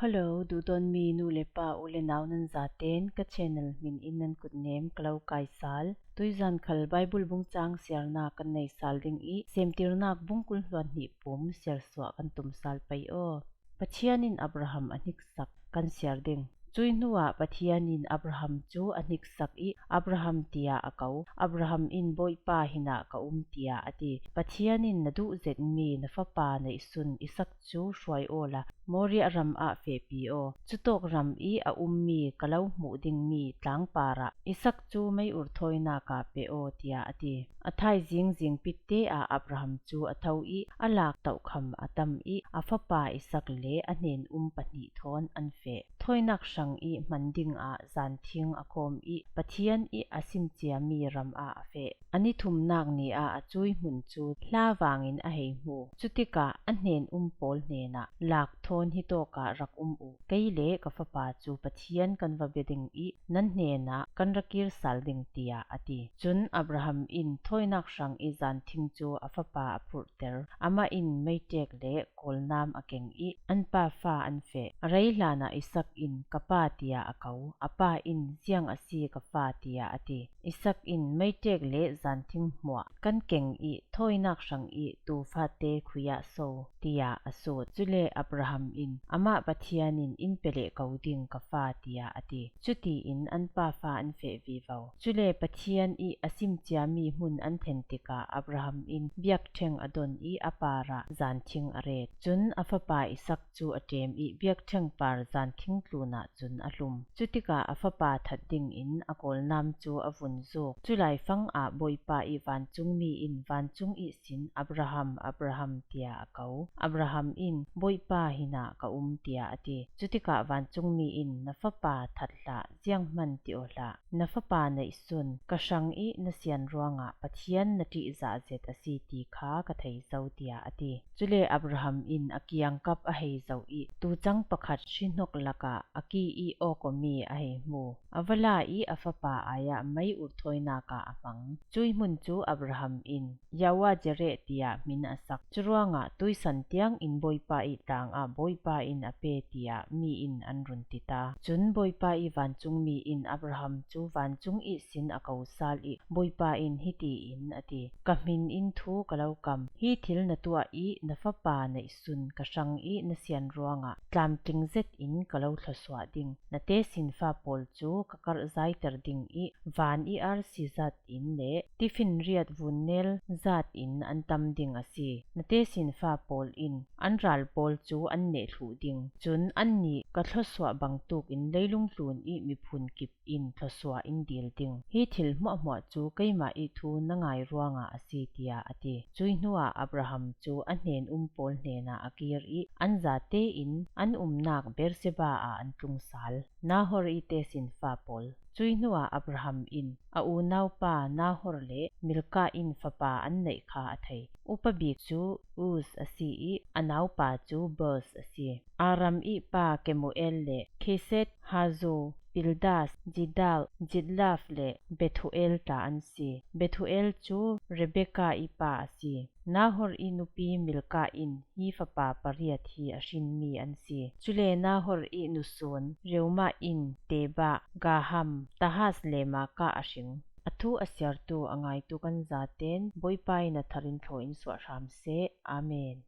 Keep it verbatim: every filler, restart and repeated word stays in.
Hello, duhdawtmi nu le pa, u le nau nan zaten ka channel hmin in nan kutnem ka lo kaisal. Tuizan khal Bible bungchang siarna kan nei sal ding ih, Semtirnak bung kul hluan hnih pum siarsuah kan tumsal pei aw. Pathian in Abraham a hniksak kan siar ding. Cuih hnuah Pathian in Abraham cu a hniksak ih, Abraham, tiah a ko. Abraham in, Bawipa, hinah ka um, tiah a ti. Pathian in, Na duh zetmi na fapa neihsun Isak cu hruai awla Moriah ram ah fehpi aw. Cutawk ram ih a ummi ka lo hmuh dingmi tlang parah Isak cu mei ur thawinak ah pe aw, tiah a ti. A thaizing zingpitte ah Abraham cu a tho ih a lak tohkham a tam ih a fapa Isak le a hnen um pahnih thawn an feh. Thawinak hrang ih hman dingah zanthing a khawm ih Pathian ih a sim ciami ram ah a feh. A ni thumnak ni ah a cuih hmun cu hla vangin a hei hmu. Cutikah a hnen um pawl hnenah, Lak thawn hitawkah rak um uh. Kei le ka fapa cu Pathian kan va bia ding ih nan hnenah kan ra kir sal ding, tiah a ti. Cun Abraham in thawinak hrang ih zanthing cu a fapa a phurhter. Amah in meiṭek le kawlnam a keng ih an pa fa an feh. A rei hlanah Isak in, Ka pa, tiah a ko. A pa in, Ziang a si, ka fa, tiah a ti. Isak in, Meiṭek le zanthing hmuah kan keng ih thawinak hrang ih tu fate khui ah so, tiah a sut. Cule Abraham in, Amah Pathian in in pe leh ko ding, ka fa, tiah a ti. Cutiin an pa fa an feh vivo. Cule Pathian ih a sim ciami hmun an thlen tikah Abraham in biakṭheng a don ih a parah zanthing a ret. Cun a fapa Isak cu a ṭem ih biakṭheng par zanthing tlunah cun a hlum. Cutikah a fapa that dingin a kawlnam cu a vun zuk. Cu laifang ah Bawipa ih vancungmi in vancung ihsin, Abraham, Abraham, tiah a ko. Abraham in, Bawipa, hinah ka um, tiah a ti. Cutikah vancungmi in, Na fapa that hlah, zianghman ti aw hlah. Na fapa neihsun ka hrang ih na sian ruangah Pathian na ṭihzah zet a si ti kha ka thei zo, tiah a ti. Cule Abraham in a kiangkap a hei zoh ih tucang pakhat hrihnok lakah a ki ih awkawmi a hei hmu. A va la ih a fapa ai-ah mei ur thawinak ah a hmang. Cuih hmun cu Abraham in Yahweh Jireh tiah hmin a sak. Curuangah tuisan tiangin Bawipa ih tlang ah Bawipa in a pe, tiah mi in an run ti ta. Cun Bawipa ih vancungmi in Abraham cu vancung ihsin a ko sal ih Bawipa in hiti in a ti, Ka hmin in thu ka lo kam. Hi thil na tuah ih na fapa neihsun ka hrang ih na sian ruangah tlamtling zetin ka lo thluasuah ding. Na tesinfa pawl cu ka karhzaiter ding ih van ih arsi zat in le tifinriat vunnel zat in an tam ding a si. Na tesinfa pawl in an ral pawl cu an neh thluh ding. Cun annih ka thluasuah bangtuk in leilung tlun ih miphun kip in thluasuah in dil ding. Hi thil hmuahhmuah cu keimah ih thu na ngai ruangah a si, tiah a ti. Cuih hnuah Abraham cu a hnen um pawl hnenah a kir ih an zate in an umnak Beersheba ah an tlung sal. Nahor ih tesinfa pawl. Cuih hnuah Abraham in a unaupa Nahor le Milkah in fapa an neih kha a thei. Upa bik cu Uz a si ih a naupa cu Boaz a si. Aram ih pa Kemuel le Kesed, Hazo, Pildas, Jidal, Jidlaf le Bethuel tla an si. Bethuel cu Rebekah ih pa a si. Nahor ih nupi Milkah in hi fapa pariat hi a hrinmi an si. Cule Nahor ih nusun Reumah in Tebah, Gaham, Tahas le Maakah a hring. A thu a siartu a ngaitu kan zaten Bawipa in a thar in thlaw in suah hram seh. Amen.